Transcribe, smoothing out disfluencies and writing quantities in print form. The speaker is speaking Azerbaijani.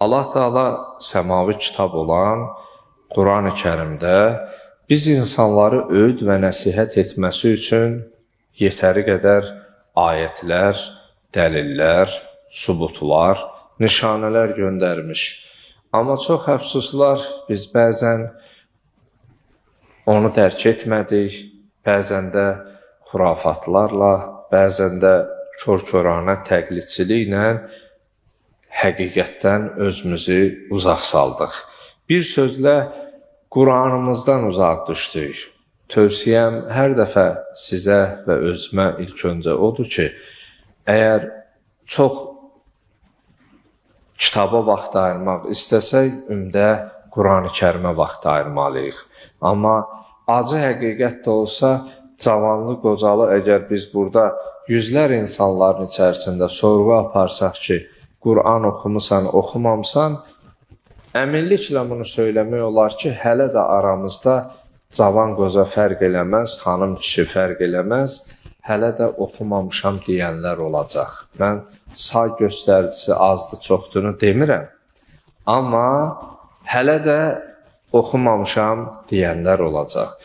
Allah Teala səmavi kitab olan Qurani Kərimdə biz insanları öyüd və nəsihət etməsi üçün yetəri qədər ayətlər, dəlillər, sübutlar, nişanələr göndərmiş. Amma çox əfsuslar, biz bəzən onu dərk etmədik, bəzən də xurafatlarla, bəzən də kör-köranə təqlidçiliklə həqiqətdən özümüzü uzaq saldıq. Bir sözlə, Quranımızdan uzaq düşdük. Tövsiyəm hər dəfə sizə və özümə ilk öncə odur ki, əgər çox kitaba vaxt ayırmaq istəsək, ümdə Qurani Kərimə vaxt ayırmalıyıq. Amma acı həqiqət də olsa, cavanlı, qocalı əgər biz burada yüzlər insanların içərisində sorğu aparsaq ki, Quran oxumusan, oxumamısan, əminliklə bunu söyləmək olar ki, hələ də aramızda cavan qoca fərq eləməz, xanım kişi fərq eləməz, hələ də oxumamışam deyənlər olacaq. Mən say göstəricisi azdır, çoxdurunu demirəm. Amma hələ də oxumamışam deyənlər olacaq.